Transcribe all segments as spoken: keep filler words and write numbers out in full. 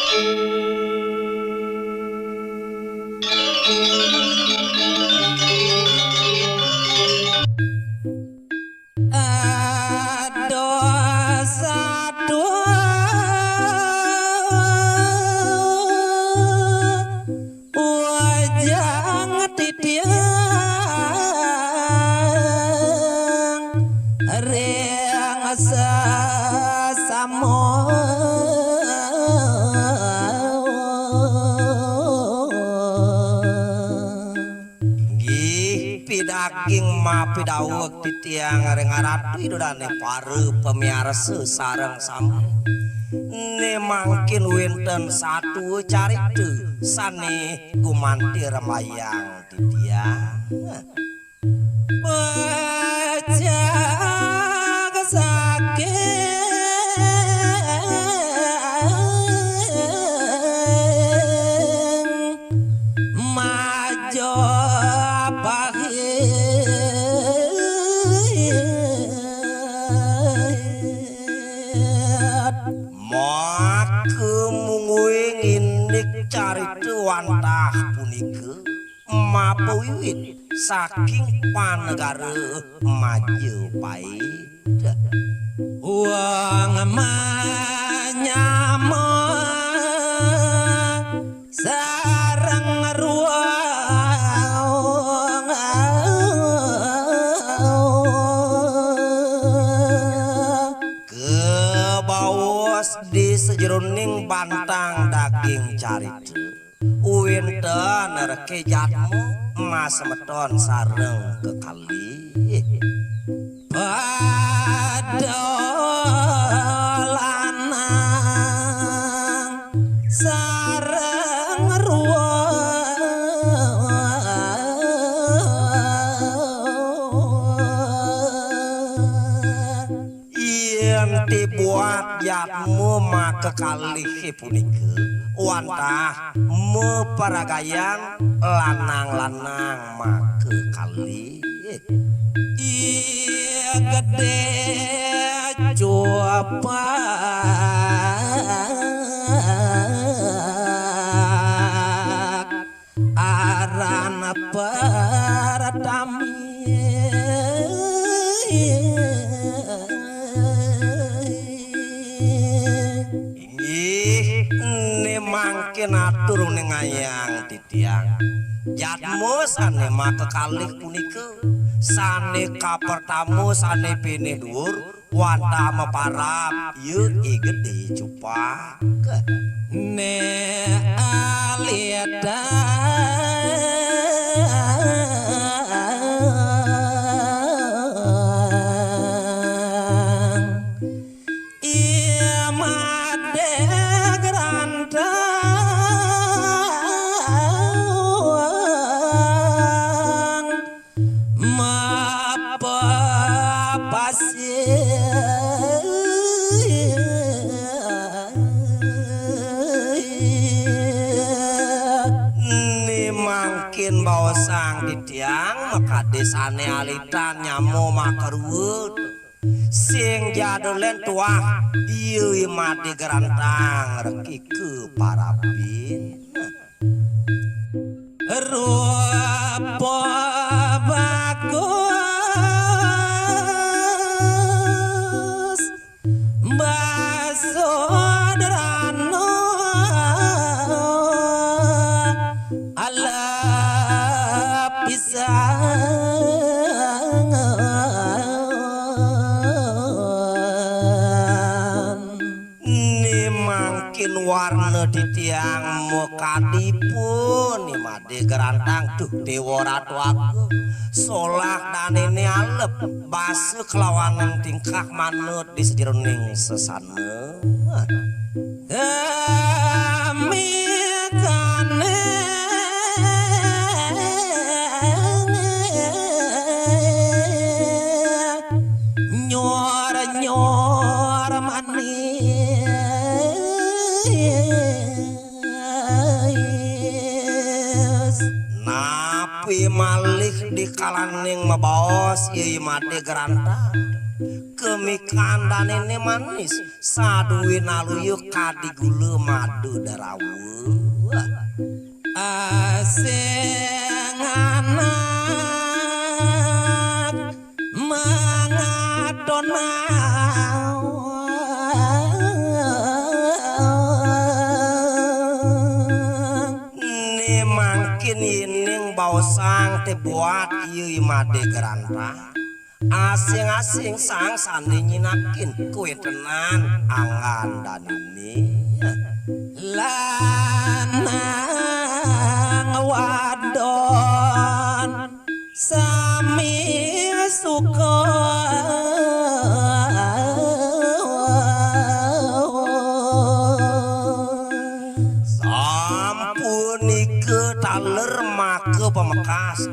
Aduh, satu wajang titiang ring sesama. Inggih, pidaging mapidaweg titiang ring Ratu Ida Dane para pamiarsa sareng sami. Ne mangkin wenten satua carita sane gumanti rembayang titiang. Pecah saking Majapahit. Maka mungguing indik carita wantah punika mapawiwit saking panegara Majapahit. Wong manyama sareng ruang kebaos di sajeroning bantang daging carita. Wenten reke jadma masemeton sareng kekalih. Pada lanang sareng ruang. Yen ti buat jadma makakalih punika, wantah maparagayan lanang-lanang makakalih. Iya gedé cupak aran pertami. Inggih, ne mangkin atur ningayang titiang. Jadma sane makakalih punika, sane kapertama sane pinih duur, wantah maparab, ya I Gedé Cupak. Ne alitang. Iya madé grantang mapapasih. Ni mangkin baosang titiang makadé sané alitan nyama makarua. Sing jadulén tuah, iya I Madé Grantang reki kaparabin. Rupa bagus, basa derana, alap pisan. Ni mangkin warna titiang makadi pun, ni Madé Grantang, duh Déwa Ratu Agung. Solah danéné alep, basa kelawaning tingkah manut di sajeroning sesana. Kami kané nyor-nyor manis. Napi malih di kalaning mabaos I Madé Grantang? Mikandané manis, saduwé naluya kadi gula madu darawa. Asing anak mangatonang. Né mangkin yéning baosang té buat iya I Madé Grantang. Asing-asing sang sané nyinakin kawéntenan anggan daniné. Lanang wadon sami suka. Sampunika taler maka pamekas.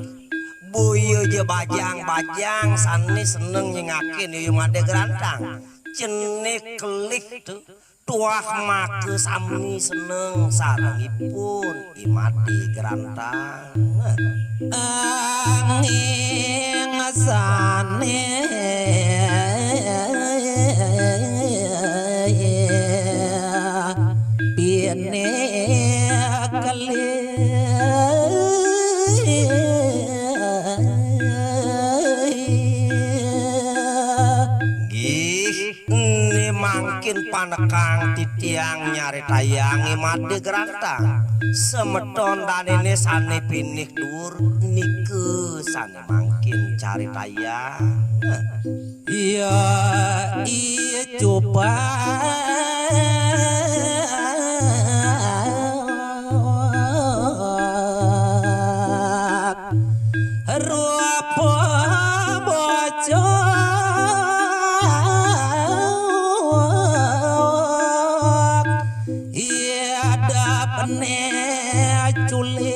Boya ja bajang-bajang sané seneng nyingakin Yuyuh Madé Grantang. Cenik kelih tu. Tuah maka sami seneng sarengipun I Madé Grantang. Anging sané pinih kelih. Nggih, né mangkin panekang titiang nyaritayang I Madé Grantang. Semeton daniné sané pinih dhuwur nika sané mangkin caritayang. Ya, I Cupak. Rupa bocok iya dapne culik.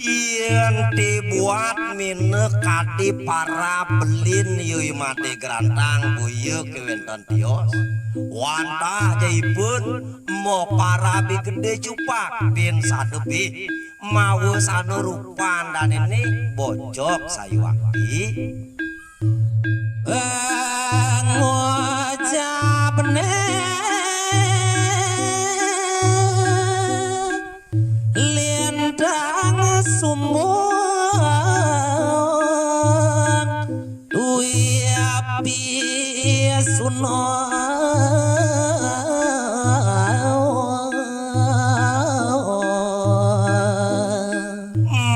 Yén dibuat mineh kadi para belin Yuyuh Madé Grantang boya kéwénten tios. Wantah jaipun mo para bi Gedé Cupak bin sadebih mawa sana rupan daniné bocok sayuwakti. Ngucapne lintang sumung tuwi api sunung.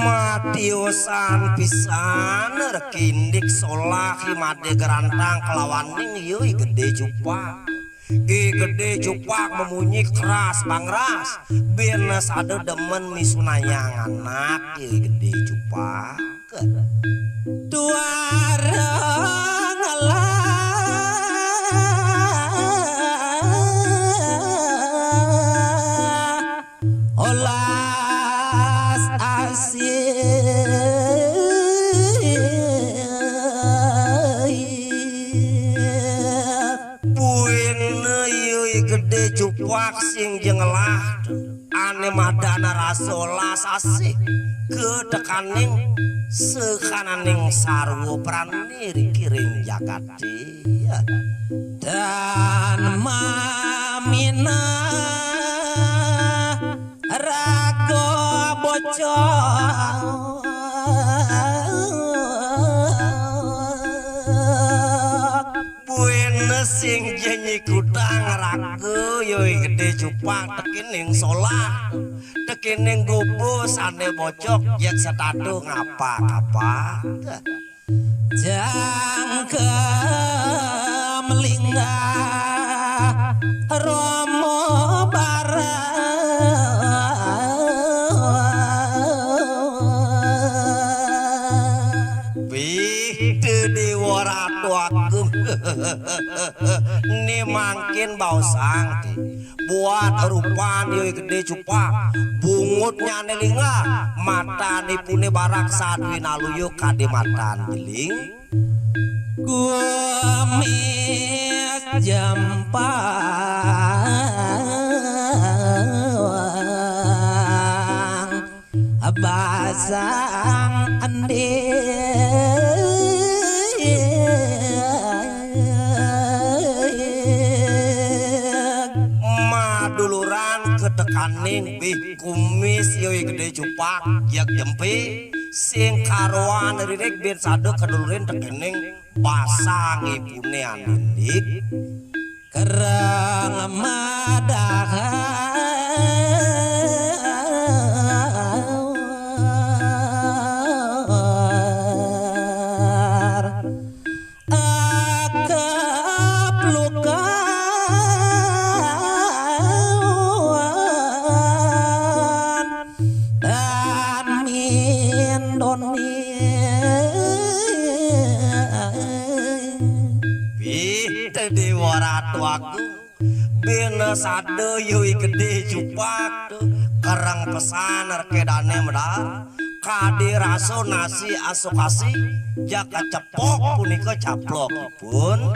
Matiosan pisan rekindik solah I Madé Grantang kelawaning ya I Gedé Cupak. I Gedé Cupak memunyi keras bangras. Bin sada demen misunayang anak ya I Gedé Cupak. Tuara ngalah olas asih. Buin ya I Gedé Cupak sing jengelah ané madana rasa olas asih ka tekaning sakananing sarwa prani ring kiring jagaté. Tan maminah raga bocok. Buin sing ja nyikutang raga ya I Gedé Cupak tekining solah, tekining gubu sané bocok, yén setata ngapa-ngapa. Jangkem linggah Rama Barah. Bih, Déwa Ratu Agung. Né mangkin baosang, buat rupan ya I Gedé Cupak, bungutnyané linggah, matanipuné barak saduwé naluya kadi matan jeling. Kumis jempang Basang Anding. Maduluran ketekaning bih kumis yoi Gedé Cupak, jeg jempi, sing karuan ririk bin sada kadulurin tekening basang ipuné andindik. Kereng madahar. Akep lukan dan mindoni. Bih, Déwa Ratu Agung, bina sada yoi Gedé Cupak to, kereng pesan rekédané medar, kadi rasa nasi asukasi, jaka cepok punika caplokipun.